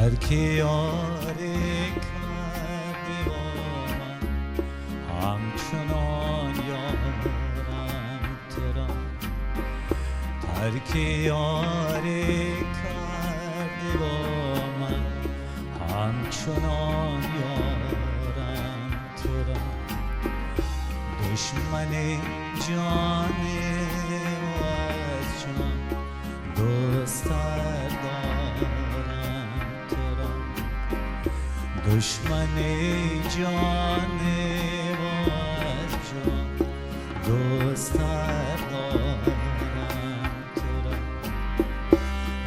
ترک یاری کردی با من، همچنان یارم تو را. ترک یاری کردی با من، همچنان یارم تو را. دشمن جان و از جان دوست‌تر دارم تو را. دشمن جان و از جان دوست‌تر دارم تو را.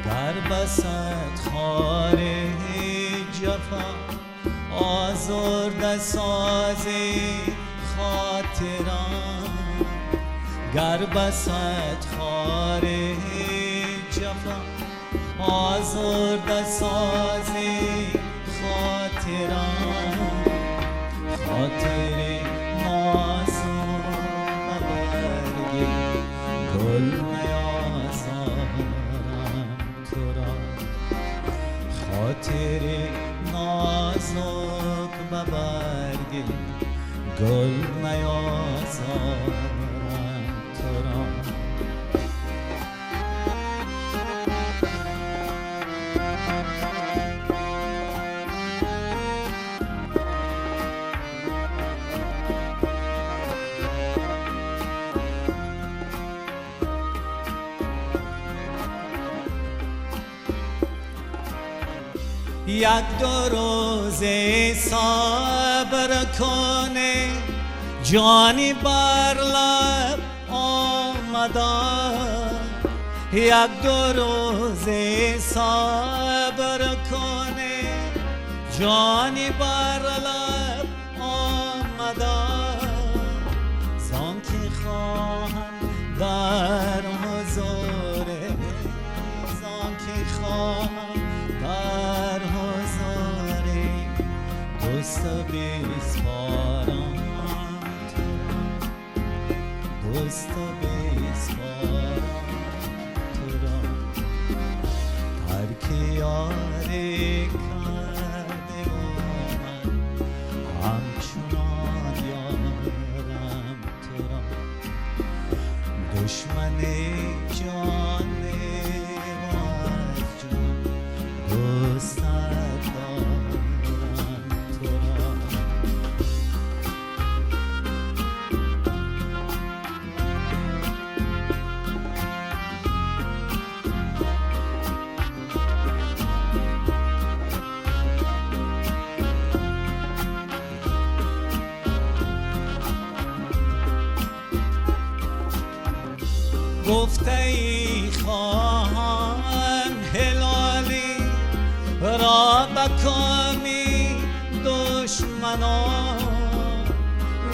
گر بسد خار جفا آزرده سازی خاطرم، گر بسد خار جفا آزرده سازی خاطرم، خاطر نازک برگ گل نیازارم تو را. خاطر نازک برگ گل نیازارم تو را. یک دو روز صبر کنه، جانی بر لب آمده. یک دو روز صبر کنه، جانی بر لب آمده. زان که خواهم در حضور، زان که خواهم در حضور دوست بسپارم تو را، دوست بسپارم تو را. ترک یاری کرده با من، همچنان یارم تو را. دشمن جان و از جان دوستت دارم تو را. گفته ای خواهم هلالی را بکامی دشمنان،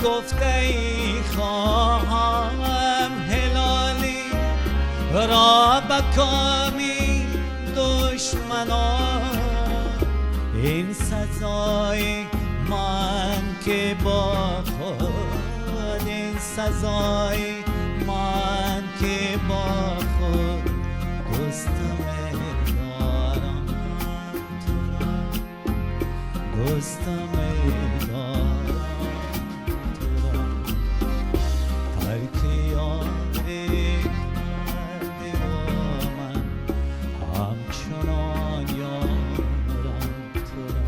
گفته ای خواهم هلالی را بکامی دشمنان. این سزای من که با خود، این سزای من که با خود دوست دارم تو را، دوست دارم تو را. ترک یاری کردی با من، همچنان یارم تو را.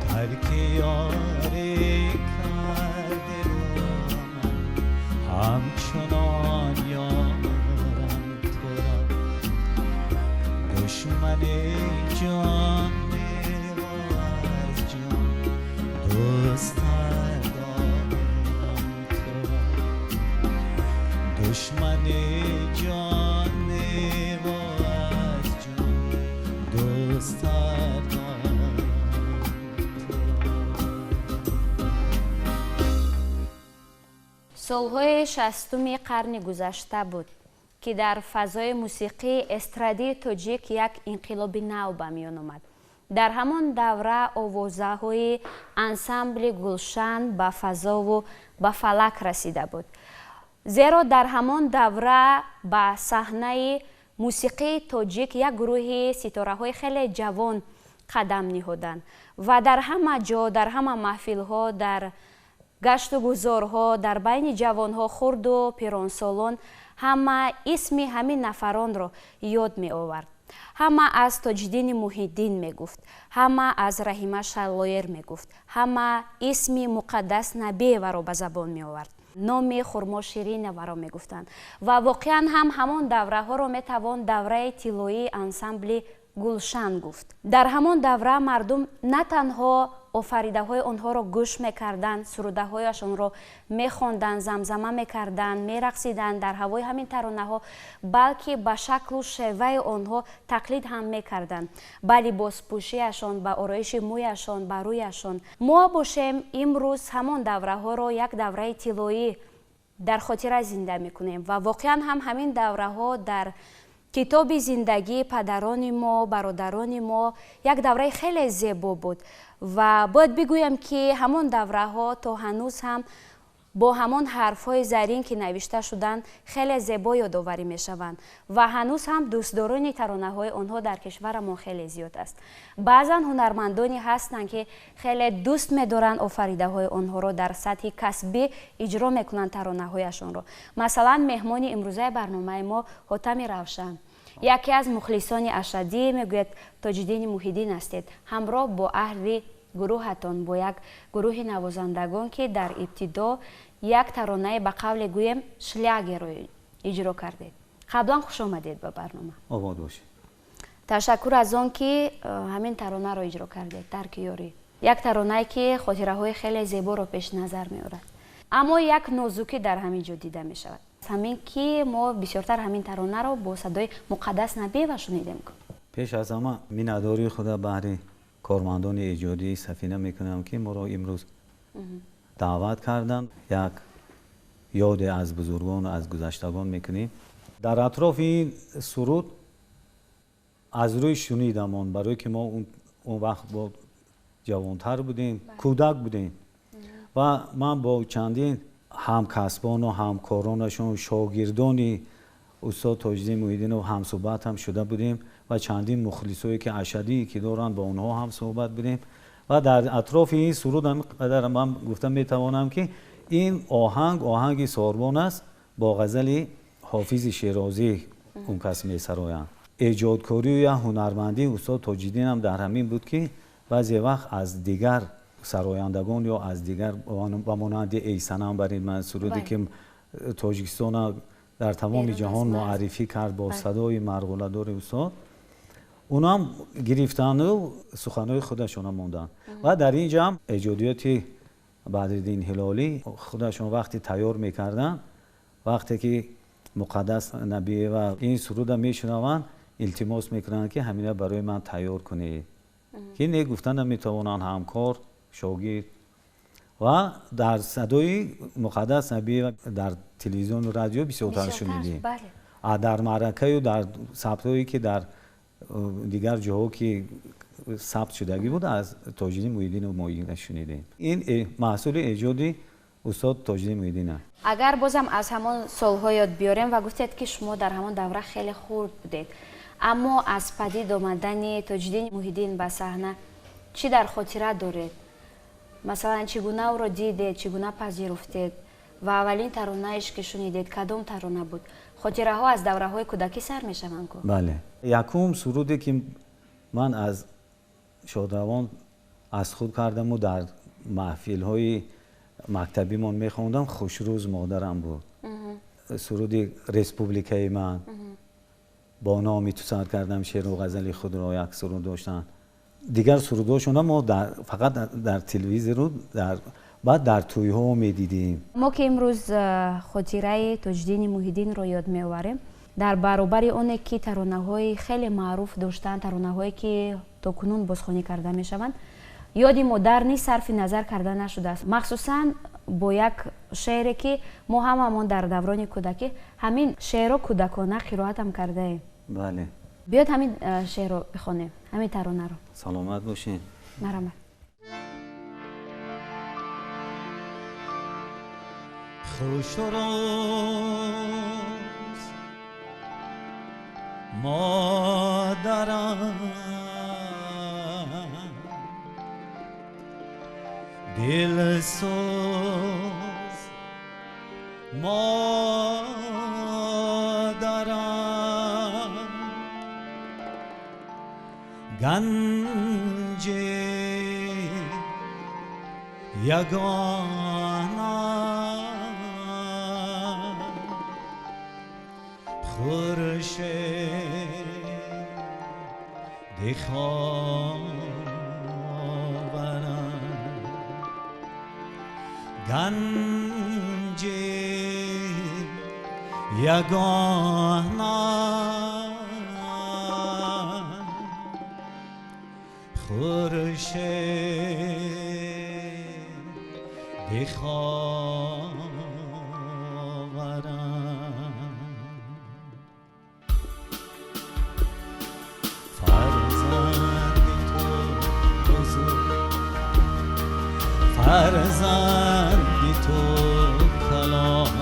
ترک یاری کردی با من، همچنان یارم تو را. دشمن جان و از جان دوستت دارم تو را. دشمن جان و از جان دوستت دارم تو را. Солҳои 60-уми қарни гузашта буд, ки дар фазои мусиқии эстрадии тоҷик як инқилоби нав ба миён омад. Дар ҳамон давра овозаҳои ансамбли Гулшан ба фазову ба фалак расида буд, зеро дар ҳамон давра ба саҳнаи Мусиқии тоҷик як гурӯҳи ситораҳои хеле ҷавон қадам ниҳоданд ва дар ҳама ҷо, дар ҳама маҳфилҳо, дар гашту гузорҳо, дар байни ҷавонҳо, хурду пиронсолон ҳама исми ҳамин нафаронро ёд меовард. Ҳама аз Тоҷиддини Муҳиддин мегуфт, ҳама аз Раҳима Шаллоер мегуфт, ҳама исми Муқаддас Набиеваро ба забон меовард, номи Хурмо Шириноваро мегуфтанд. Ва воқеан ҳам ҳамон давраҳоро метавон давраи тиллоии ансамбли Гулшан гуфт. Дар ҳамон давра мардум на танҳо офаридаҳои онҳоро гӯш мекарданд, сурудаҳояшонро мехонданд, замзама мекарданд, мерақсиданд дар ҳавои ҳамин таронаҳо, балки ба шаклу шеваи онҳо тақлид ҳам мекарданд, ба либоспӯшиашон, ба ороиши мӯяшон, ба рӯяшон. Мо бошем имрӯз ҳамон давраҳоро як давраи тиллоӣ дар хотира зинда мекунем ва воқеан ҳам ҳамин давраҳо дар китоби зиндагии падарони мо, бародарони мо як давраи хеле зебо буд. Ва бояд бигӯям, ки ҳамон давраҳо то ҳанӯз ҳам бо ҳамон ҳарфҳои зарин, ки навишта шуданд, хеле зебо ёдоварӣ мешаванд ва ҳанӯз ҳам дӯстдорони таронаҳои онҳо дар кишварамон хеле зиёд аст. Баъзан ҳунармандоне ҳастанд, ки хеле дӯст медоранд офаридаҳои онҳоро, дар сатҳи касбӣ иҷро мекунанд таронаҳояшонро. Масалан, меҳмони имрӯзаи барномаи мо Ҳотами Равшан, яке аз мухлисони ашаддӣ, мегӯяд, Тоҷиддини Муҳиддин ҳастед, ҳамроҳ бо аҳли гурӯҳатон, бо як гурӯҳи навозандагон, ки дар ибтидо як таронае ба қавле гӯем шлягерро иҷро кардед. Қаблан хуш омадед ба барнома. Обод бошед. Ташаккур аз он, ки ҳамин таронаро иҷро кардед, Тарки ёрӣ. Як таронае, ки хотираҳои хеле зеборо пеши назар меорад. Аммо як нозукӣ дар ҳамин ҷо дида мешавад. Ҳамин ки мо бисёртар ҳамин таронаро бо садои Муқаддас Набиева шунидем. Пеш аз ҳама миннатдории худа баҳри кормандони эҷодии Сафина мекунам, ки моро имрӯз даъват карданд. Як ёде аз бузургон, аз гузаштагон мекунем. Дар атрофи ин суруд аз рӯи шунидамон, барое ки мо он вақт бо ҷавонтар будем, кӯдак будем ва ман бо чандин ҳамкасбону ҳамкоронашон, шогирдони устод Тоҷиддин Муҳиддинов ҳамсӯҳбат ҳам шуда будем ва чандин мухлисое, ки ашаддие ки доранд, бо онҳо ҳам суҳбат будем. Ва дар атрофи ин суруд ҳамин қадар ман гуфта метавонам, ки ин оҳанг оҳанги сорбон аст, бо ғазали Ҳофизи Шерозӣ он кас месароянд. Эҷодкорию я ҳунармандии устод Тоҷиддин ҳам дар ҳамин буд, ки баъзе вақт аз дигар сарояндагон ё аз дигар, ба монанди «Эй санам барин ман», суруде ки Тоҷикистона дар тамоми ҷаҳон муаррифӣ кард бо садои марғуладори устод, унам гирифтану суханҳои худашона монданд. Ва дар ин ҷамъ эҷодиёти Бадриддин Ҳилолӣ худашон вақте тайёр мекарданд, вақте ки Муқаддас Набиева ин суруда мешунаванд, илтимос мекунанд, ки ҳамина барои ман тайёр кунед, ки не гуфта наметавонанд ҳамкор, шогирд. Ва дар садои Муқаддас Набиева дар телевизиону радио бисёртар шунидем. Дар маъракаю дар сабтҳое, ки дар дигар ҷоҳо ки сабт шудагӣ буд, аз Тоҷиддин Муҳиддинов мо ина шунидем. Ин маҳсули эҷоди устод Тоҷиддин Муҳиддин аст. Агар бозам аз ҳамон солҳо ёд биёрем, ва гуфтед, ки шумо дар ҳамон давра хеле хурд будед, аммо аз падид омадани Тоҷиддини Муҳиддин ба саҳна чӣ дар хотира доред? Масалан, чӣ гуна ӯро дидед, чӣ гуна пазируфтед ва аввалин таронаеш, ки шунидед, кадом тарона буд? Хотираҳо аз давраҳои кӯдакӣ сар мешаванд ку? Бале, якум суруде, ки ман аз шодравон аз худ кардаму дар маҳфилҳои мактабимон мехондам, «Хушрӯз модарам» буд, суруди «Республикаи ман», «Бо номи ту сар кардам шеъру ғазали худро», як суруд доштанд. Дигар сурудҳошона мо фақат дар телевизору баъд дар тӯйҳо медидем. Мо ки имрӯз хотираи Тоҷиддини Муҳиддинро ёд меоварем, дар баробари оне ки таронаҳои хеле маъруф доштанд, таронаҳое ки то кунун бозхонӣ карда мешаванд, ёди модар низ сарфи назар карда нашудааст, махсусан бо як шеъре, ки мо ҳамамон дар даврони кӯдакӣ ҳамин шеърро кӯдакона қироатам кардаем. Бале. Биёд, ҳамин шеърро бихонем, ҳамин таронаро. Саломат бошед. Марҳамат. Хушрӯз مادرم دلسوز مادرم گنج یگانه خورشید خاورم گنج یگانه خورشید خاورم. فرزند تو بزرگ، فرزند تو کلان،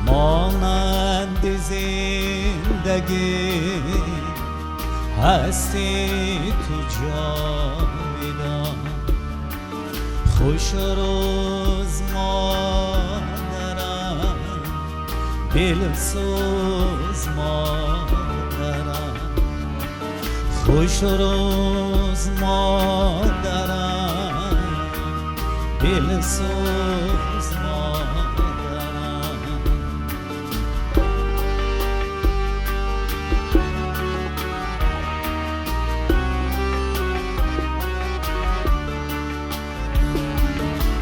مانند زندگی هستی تو جاویدان. خوش روز مادرم، دلسوز مادرم، خوش روز مادرم، دلسوز مادرم.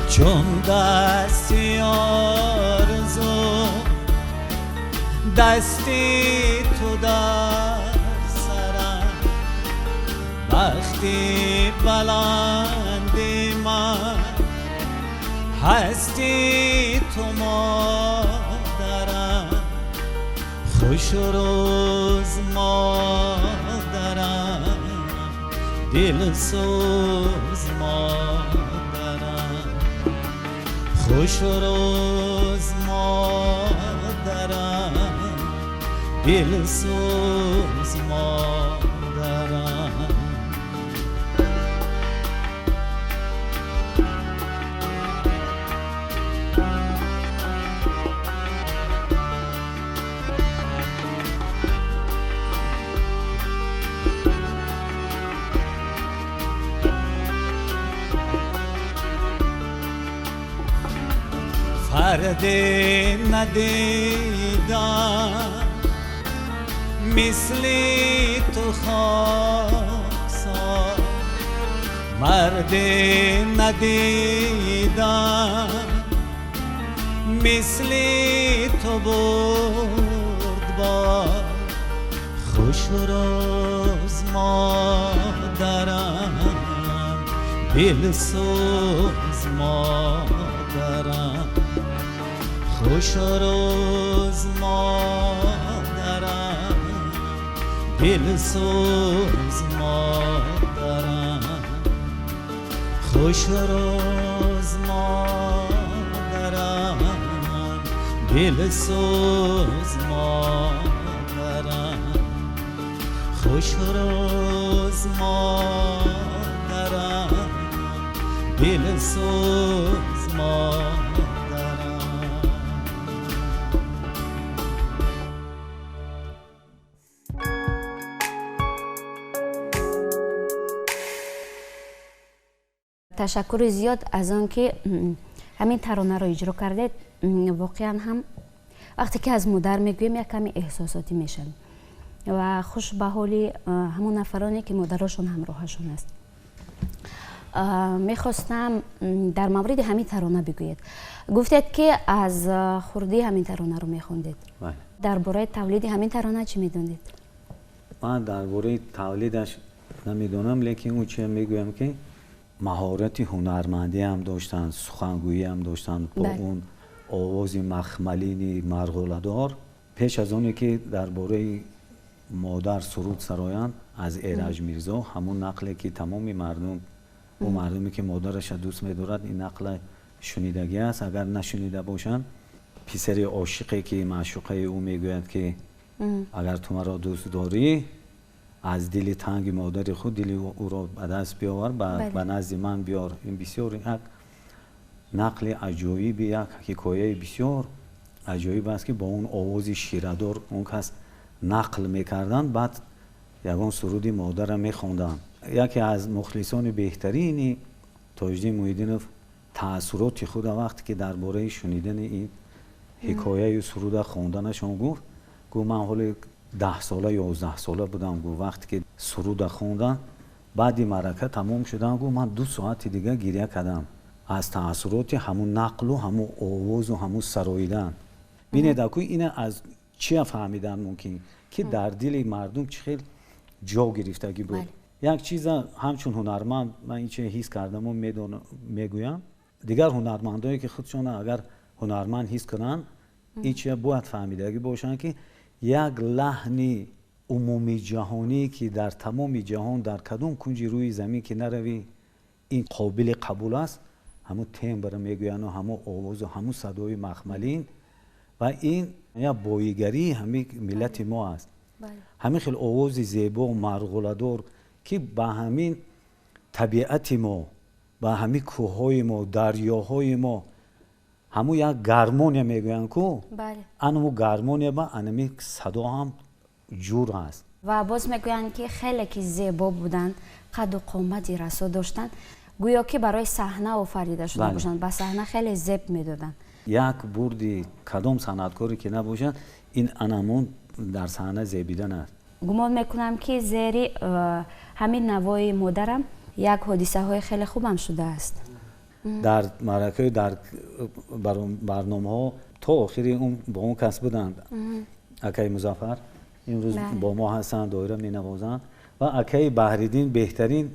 چون دستی آرزو دستی تو در سرم، وقتی بلندی من هستی تو مادرم. خوش روز مادرم، دلسوز مادرم، خوش روز مادرم، دلسوز مادرم. فرد ندیدم مثل تو خاکسار، مرد ندیدم مثل تو بردبار. خوش روز مادرم، دلسوز مادرم، خوش روز مادرم، دلسوز مادرم، خوش روز مادرم، دلسوز مادرم، خوش روز مادرم، دلسوز مادرم. Ташаккури зиёд аз он ки ҳамин таронаро иҷро кардед. Воқеан ҳам вақте ки аз модар мегӯем, як ками эҳсосотӣ мешавем ва хуш ба ҳоли ҳамон нафароне ки модарошон ҳамроҳашон аст. Мехостам дар мавриди ҳамин тарона бигӯед. Гуфтед ки аз хурдӣ ҳамин таронаро мехондед. Дар бораи тавлиди ҳамин тарона чӣ медонед? Ман дар бораи тавлидаш намедонам, лекин он чизе мегӯям ки маҳорати ҳунармандӣ ҳам доштанд, сухангӯӣ ҳам доштанд бо он овози махмалини марғуладор. Пеш аз оне ки дар бораи модар суруд сароянд, аз Эраҷ Мирзо ҳамон нақле ки тамоми мардум, ӯ мардуме ки модараша дӯст медорад, ин нақла шунидагӣ аст. Агар нашунида бошанд, писари ошиқе ки маъшуқаи ӯ мегӯяд ки Агар ту маро дӯст дорӣ, аз дили танги модари худ дили ӯро ба даст биёвар, ба назди ман биёр. Ин бисёр як нақли аҷоиби, як ҳикояи бисёр аҷоиб аст, ки бо он овози ширадор он кас нақл мекарданд, баъд ягон суруди модарро мехонданд. Яке аз мухлисони беҳтарини Тоҷиддин Муҳиддинов таассуроти худа вақте ки дар бораи шунидани ин ҳикояю суруда хонданашон гуфт, гуфт: ман ҳоли 10 сола, 11 сола будам, гуфт, вақте ки суруда хондан, баъди маърака тамом шудан, гуфт, ман 2 соати дига гиря кардам аз таассуроти ҳамун нақлу ҳамун овозу ҳамун сароидан. Бинед, аку ина аз чия фаҳмидан мумкин, ки дар дили мардум чӣ хел ҷо гирифтагӣ буд. Як чиза ҳамчун ҳунарманд ман ин чиз ҳис кардаму мегӯям: дигар ҳунармандое, ки худшона агар ҳунарманд ҳис кунанд, ин чиза бояд фаҳмидагӣ бошанд, ки як лаҳни умумиҷаҳонӣ, ки дар тамоми ҷаҳон, дар кадом кунҷи рӯи замин ки наравӣ, ин қобили қабул аст, ҳамун тембра мегӯяну ҳамун овозу ҳамун садои махмалин, ва ин як боигарии ҳамин миллати мо аст. Ҳамин хел овози зебо, марғуладор, ки ба ҳамин табиати мо, ба ҳамин кӯҳҳои мо, дарёҳои мо, ҳамун як гармония мегӯянд ку, анаму гармония ба анами садо ҳам ҷур аст. Ва боз мегӯянд, ки хеле ки зебо буданд, қаду қомати расо доштанд, гӯё ки барои саҳна офарида шуда бошанд, ба саҳна хеле зеб медоданд. Як бурди кадом санъаткоре ки набошад, ин анамун дар саҳна зебидан аст. Гумон мекунам, ки зери ҳамин навои модарам як ҳодисаҳои хеле хубам шудааст. Дар маъракаи, дар барномаҳо то охири он бо он кас буданд. Акаи Музаффар имрӯз бо мо ҳастанд, доира менавозанд, ва акаи Баҳриддин беҳтарин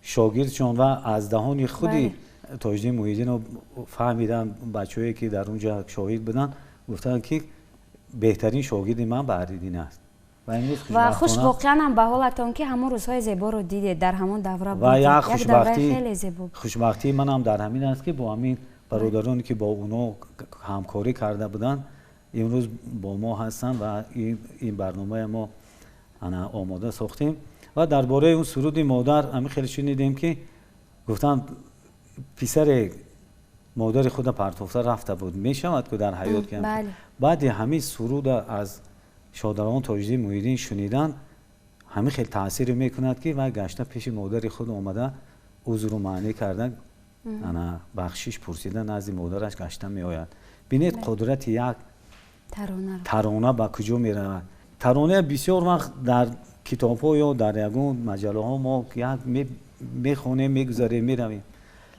шогирдшон, ва аз даҳони худи Тоҷиддин Муҳиддинов фаҳмиданд. Бачаҳое, ки дар он ҷо шоҳид буданд, гуфтанд, ки беҳтарин шогирди ман Баҳриддин аст. Ва хуш воқеан ҳам ба ҳолатон, ки ҳамон рӯзҳои зеборо дидед, дар ҳамон давра. Ва як хушбахтии манам дар ҳамин аст, ки бо ҳамин бародароне, ки бо онҳо ҳамкорӣ карда буданд, имрӯз бо мо ҳастанд ва ин барномаи мо ана омода сохтем. Ва дар бораи он суруди модар ҳамин хеле шунидем, ки гуфтанд, писаре модари худа партофта рафта буд, мешавад ку дар ҳаёт, ки баъди ҳамин суруда аз шодаравон Тоҷиддин Муҳиддин шунидан, ҳамин хел таъсире мекунад, ки вай гашта пеши модари худ омада, узру маънӣ карда, ана бахшиш пурсида, назди модараш гашта меояд. Бинед, қудрати як тарона ба куҷо меравад. Тарона бисёр вақт дар китобҳо ё дар ягон маҷаллаҳо мо як мехонем, мегузарем, меравем,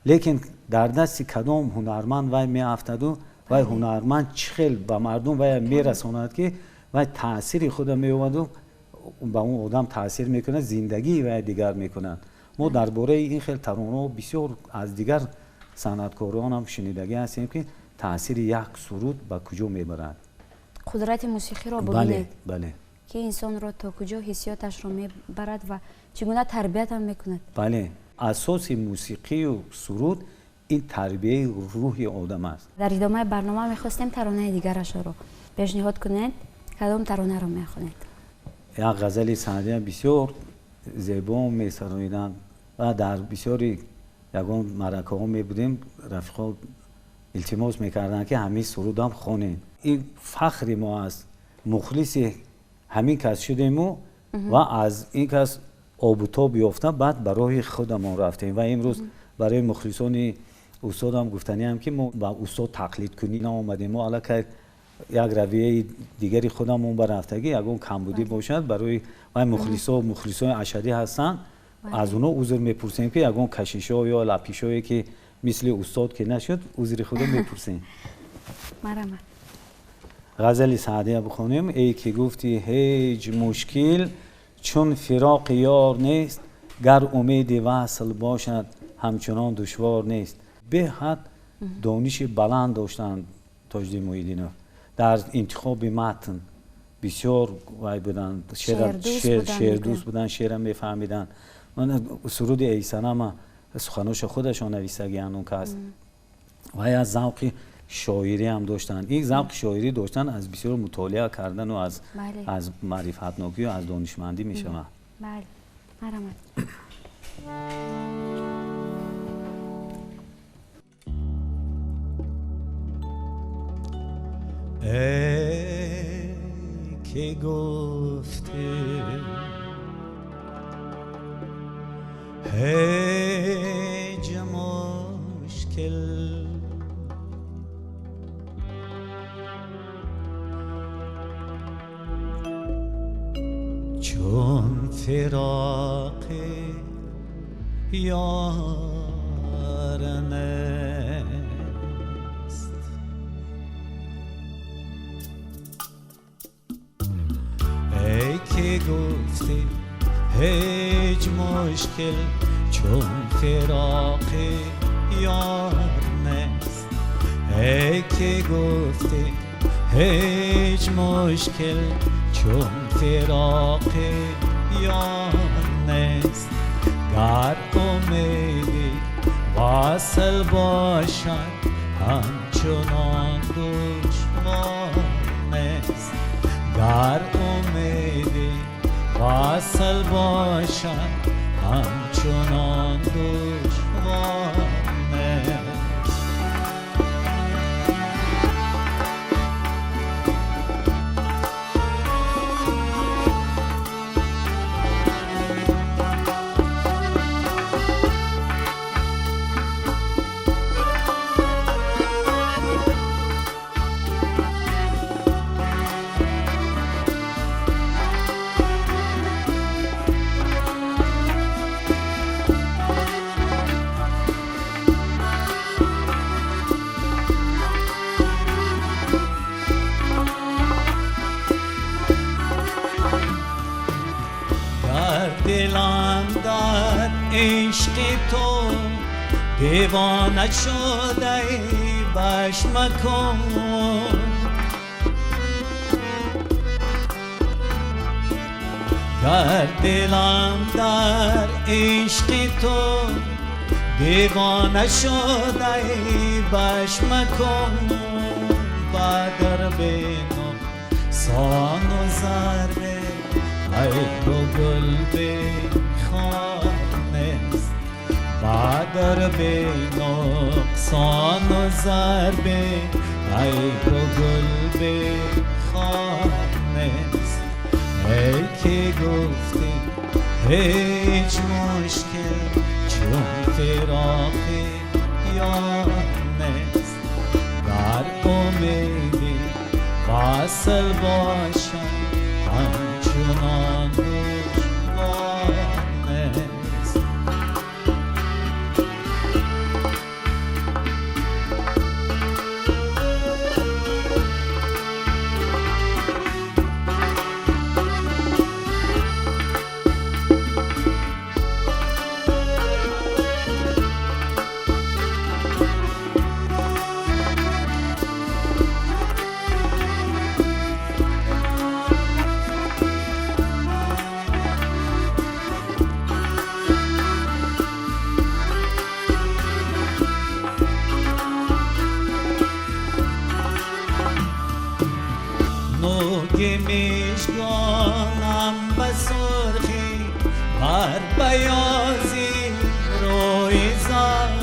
лекин дар дасти кадом ҳунарманд вай меафтаду вай ҳунарманд чӣ хел ба мардум вай мерасонад, ки вай таъсири худа меоваду ба он одам таъсир мекунад, зиндагии вай дигар мекунад. Мо дар бораи ин хел таронаҳо бисёр аз дигар санъаткоронам шунидагӣ ҳастем, ки таъсири як суруд ба куҷо мебарад. Қудрати мусиқиро бубинед, ки инсонро то куҷо ҳиссиёташро мебарад ва чӣ гуна тарбиятам мекунад. Бале, асоси мусиқию суруд ин тарбияи рӯҳи одам аст. Дар идомаи барнома мехостем таронаи дигарашро пешниҳод кунед. Кадом таронаро мехонед? Як ғазали Саъдия бисёр зебо месароиданд ва дар бисёри ягон маъракаҳо мебудем, рафиқҳо илтимос мекарданд, ки ҳамин сурудам хонем. Ин фахри мо аст, мухлиси ҳамин кас шудему ва аз ин кас обутоб ёфта, баъд ба роҳи худамон рафтем. Ва имрӯз барои мухлисони устодам гуфтаниам, ки мо ба устод тақлидкунӣ наомадем, мо аллакай як равияи дигари худамон ба рафтагӣ. Ягон камбудӣ бошад, барои вай мухлисо, мухлисои ашадӣ ҳастанд, аз онҳо узр мепурсем, ки ягон кашишҳо ё лапишҳое, ки мисли устод ки нашуд, узри худо мепурсем. Марҳамат. Ғазали Саъдия бихонем. Эй ки гуфтӣ: ҳеҷ мушкил чун фироқи ёр нест, гар умеди васл бошад, ҳамчунон душвор нест. Беҳад дониши баланд доштанд Тоҷиддин Муҳиддинов, дар интихоби матн бисёр вай буданд, шеърдӯст буданд, шеъра мефаҳмиданд. Суруди Эйсанама суханоша худашон нависагианд он кас. Вай аз завқи шоирӣ ҳам доштанд. Ин завқи шоирӣ доштан аз бисёр мутолиа кардану аз маърифатнокию аз донишмандӣ мешавад. Бале, марҳамат. Эй ки гуфтӣ ҳеҷ мушкил чун фироқи ёр нест. Эй ки гуфтӣ ҳеҷ мушкил чун фироқи ёр нест. Эй ки гуфтӣ ҳеҷ мушкил чун фироқи ёр нест. Гар умеди васл бошад ҳамчунон душвор нест. Гар умеди васл бошад ҳамчунон душвор нест. دلم در عشق تو دیوانه شده ای بش مکن. گر دلم در عشق تو دیوانه شده ای بش مکن. بدر بینم سان و ضربه عیب و گل به خار نیست. بدر به نقصان و ضربه عیب و گل به خار نیست. ای که گفتی هیچ مشکل چون فراق یار نیست. گر امیدی وصل باشد همچنان دشوار نیست. میشگانم به سرخی بر بیاضی روی زد.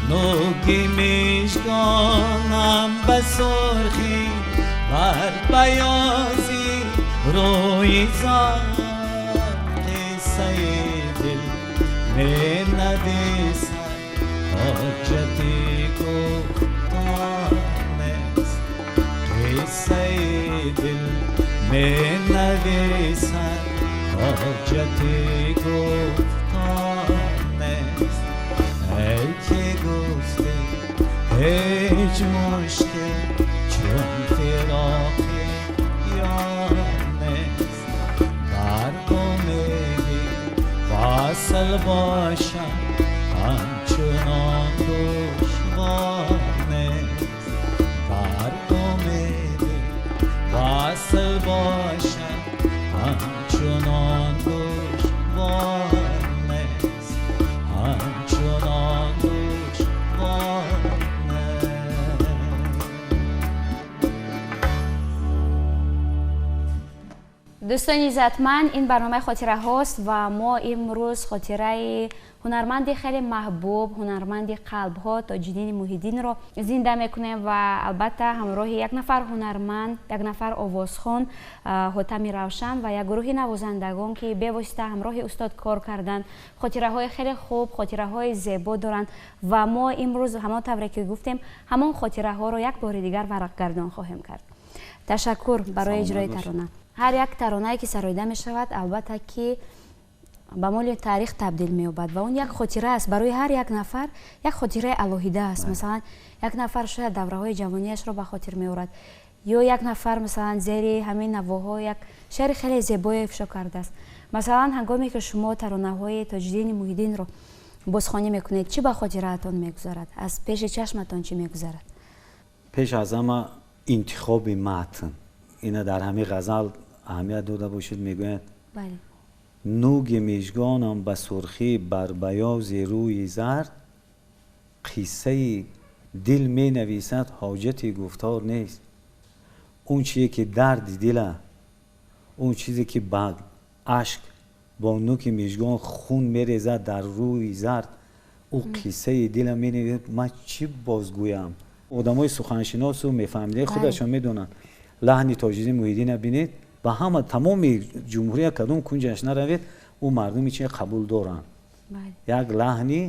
نوکی میشگانم به سرخی بر بیاضی روی زد. قصه دل می نویسد حاجتی گفتار نیست. قصه دل می نویسد حاجتی گفتار نیست. ای که گفتی هیچ مشکل چون فراق یار نیست. گر امیدی وصل باشد همچنان دشوار نیست. گر امیدی وصل باشد همچنان دشوار نیست. Дӯстони иззатманд, ин барномаи хотираҳост ва мо имрӯз хотираи ҳунарманди хеле маҳбуб, ҳунарманди қалбҳо Тоҷиддини Муҳиддинро зинда мекунем ва албатта ҳамроҳи як нафар ҳунарманд, як нафар овозхон Ҳотами Равшан ва як гурӯҳи навозандагон, ки бевосита ҳамроҳи устод кор карданд, хотираҳои хеле хуб, хотираҳои зебо доранд ва мо имрӯз ҳамон тавре ки гуфтем, ҳамон хотираҳоро як бори дигар варақгардон хоҳем кард. Ташаккур барои иҷрои тарона. Ҳар як таронае ки сароида мешавад, албатта ки ба моли таърих табдил меёбад ва он як хотира аст барои ҳар як нафар, як хотираи алоҳида аст. Масалан, як нафар шояд давраҳои ҷавонияшро ба хотир меорад, ё як нафар масалан зери ҳамин навоҳо як шеъри хеле зебое ифшо кардааст. Масалан, ҳангоме ки шумо таронаҳои Тоҷиддини Муҳиддинро бозхонӣ мекунед, чӣ ба хотираатон мегузарад? Аз пеши чашматон чӣ мегузарад? Пеш аз ҳама интихоби матн. Ина дар ҳамин ғазал аҳамият дода бошед, мегӯяд: нуги мижгонам ба сурхӣ бар баёзи рӯи зард, қиссаи дил менависад, ҳоҷати гуфтор нест. Он чизе ки дарди дила, он чизе ки ба ашк бо нуки мижгон хун мерезад дар рӯи зард, ӯ қиссаи дила менависад. Ман чӣ бозгӯям? Одамои суханшиносу мефаҳмидаи худашон медонанд. Лаҳни Тоҷиддини Муҳиддина бинед, ба ҳама тамоми ҷумҳурия кадом кунҷаш наравед, ӯ мардуми чи қабул доранд. Як лаҳни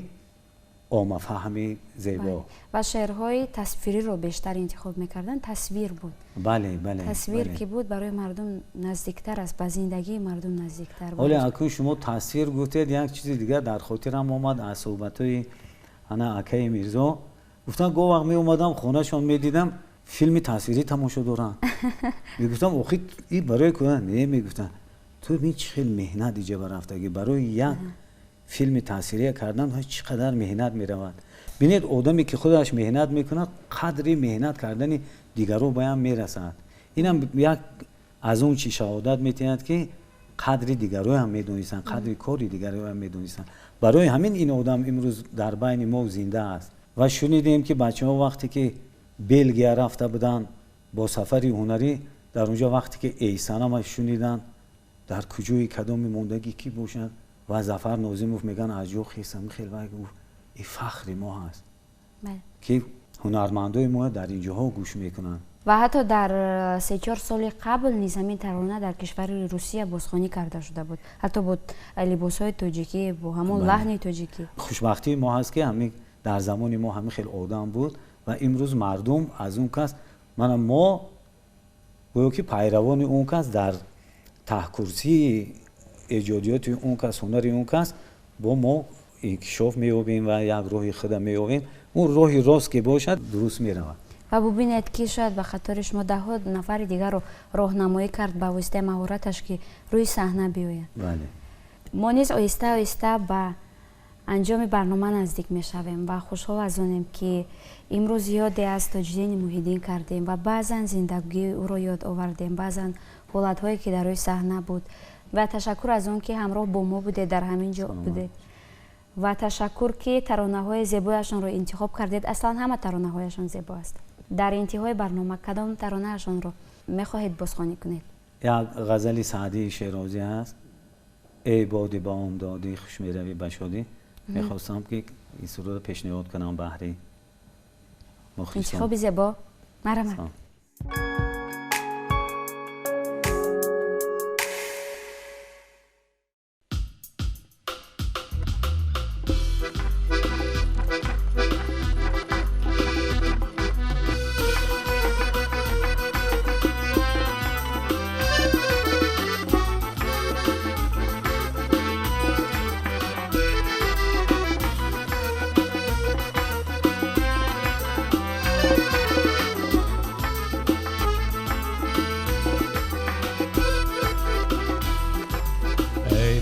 оммафаҳми зебо. Ва шеърҳои тасвириро бештар интихоб мекарданд, тасвир буд. Бале, бале. Тасвир ки буд, барои мардум наздиктар аст, ба зиндагии мардум наздиктар буд. Ҳоле акун шумо тасвир гуфтед, як чизи дигар дар хотирам омад аз суҳбатҳои ана акаи Мирзо. Гуфтан, гоҳ вақт меомадам хонашон, медидам филми тасвирӣ тамошо доранд. Мегуфтам, охи и барои кунан? Не, мегуфтам, ту бин чӣ хел меҳнат иҷаба рафтагӣ барои як филми тасвирия кардан, чӣ қадар меҳнат меравад. Бинед, одаме ки худаш меҳнат мекунад, қадри меҳнат кардани дигарро баям мерасад. Инам як аз он чӣ шаҳодат метиҳад, ки қадри дигарроам медонистанд, қадри кори дигарроам медонистанд. Барои ҳамин ин одам имрӯз дар байни мо зинда аст. Ва шунидем, ки бачаҳо вақте ки Белгия рафта буданд бо сафари ҳунарӣ, дар онҷо вақте ки Эйсанама шуниданд, дар куҷои кадоми мондагӣ ки бошанд, ва Зафар Нозимов мегӯянд, аз ҷо хесам хел вай гуфт, ин фахри мо ҳаст, ки ҳунармандои мо дар ин ҷоҳо гӯш мекунанд. Ва ҳатто дар 3-4 соли қабл низ ҳамин тарона дар кишвари Русия бозхонӣ карда шуда буд, ҳатто бо либосҳои тоҷикӣ, бо ҳамон лаҳни тоҷикӣ. Хушбахтии мо ҳаст, ки ҳамин дар замони мо ҳамин хел одам буд ва имрӯз мардум аз он кас, мана мо гӯё ки пайравони он кас дар таҳкурсии эҷодиёти он кас, ҳунари он кас бо мо инкишоф меёбем ва як роҳи худа меёбем. Он роҳи рост ки бошад, дуруст меравад. Ва бубинед, ки шояд ба қатори шумо даҳҳо нафари дигарро роҳнамоӣ кард ба воситаи маҳораташ, ки рӯи саҳна биёяд. Мо низ оҳиста оҳиста ба анҷоми барнома наздик мешавем ва хушҳол аз онем, ки имрӯз ёде аз Тоҷиддини Муҳиддин кардем ва баъзан зиндагии ӯро ёд овардем, баъзан ҳолатҳое ки дар рӯи саҳна буд. Ва ташаккур аз он ки ҳамроҳ бо мо будед, дар ҳамин ҷо будед. Ва ташаккур, ки таронаҳои зебояшонро интихоб кардед. Аслан ҳама таронаҳояшон зебо аст. Дар интиҳои барнома кадом таронаашонро мехоҳед бозхонӣ кунед? Як ғазали Саъдии Шерозӣ ҳаст: эй боди ба омдодӣ, хуш меравӣ ба шодӣ. Мехостам, ки ин сурудро пешниҳод кунам баҳри мухлисон. Интихоби зебо, марҳамат.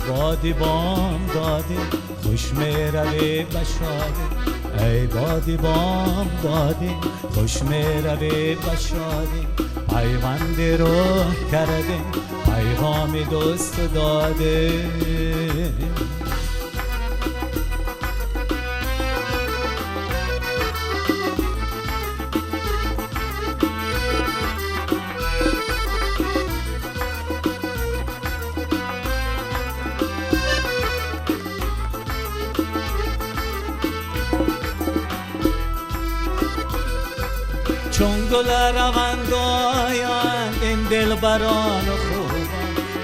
بادی بام دادی، خوش میروی به شادی. ای بادی بام دادی، خوش میروی به شادی. پیوند روح کرده، پیغام دوست داده. چون گل روند آیند این دلبران خوبان،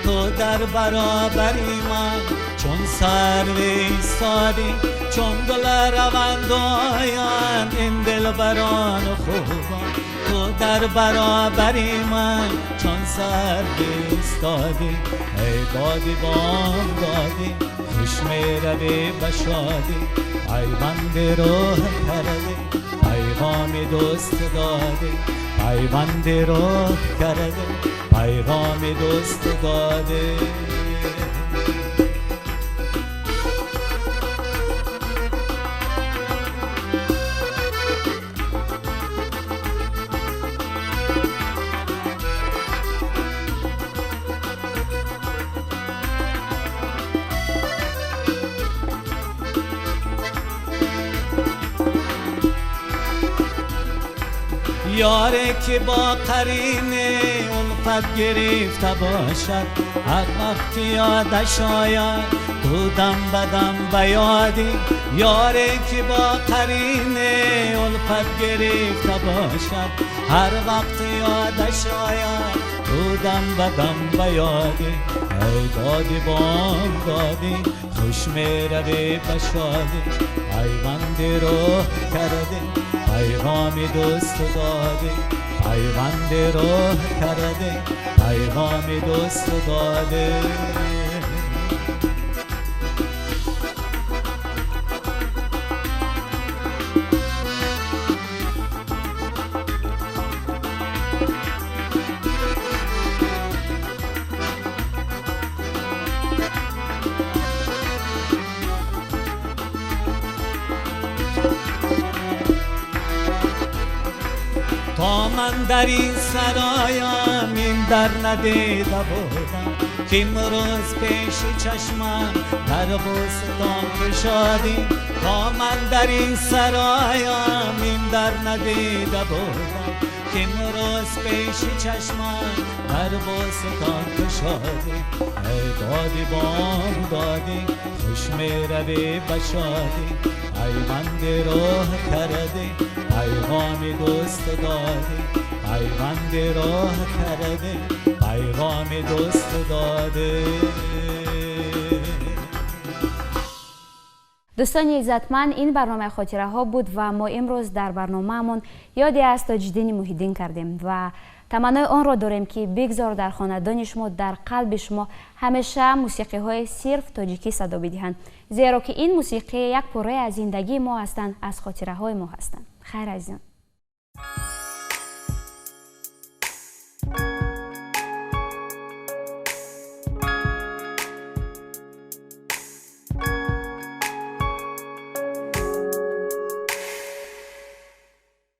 تو در برابری من چون سرو ایستادی. چون گل روند آیند این دلبران خوبان، تو در برابری من چون سرو ایستادی. ای بادی بام دادی خوش می روی به شادی، پیوند روح کرده پیغام دوست داده، پیوند روح کرده پیغام دوست داده. یاره که با قرین الفت گرفته باشد، هر وقت یادش آید تو دم بدم به یادی. یاره که با قرین الفت گرفته باشد، هر وقت یادش آید تو دم بدم به یادی. ای بادی بام دادی خوش می روی به شادی، پیوند روح کرده پیغام دوست داده، پیوند روح کرده پیغام دوست داده. تا من در این سرایم این در ندیده بودم، که امروز پیش چشمم در بوستان کشادی. تا من در این سرایم این در ندیده بودم، که امروز پیش چشمم در بوستان کشادی. ای بادی بام دادی خوش می روی به شادی، پیوند روح کرده پیغام دوست داده، پیوند روح کرده پیغام دوست داده. دوستان عزتمند، این برنامه خاطره ها بود و ما امروز در برنامه‌مون یادی از تاج‌الدین محی‌الدین کردیم و تمنای آن را داریم که بگذار در خاندان شما، در قلب شما همیشه موسیقی های صرف تاجیکی صدا بدهند، زیرا که این موسیقی یک پاره از زندگی ما هستند، از خاطره های ما هستند. خیر عزیزان.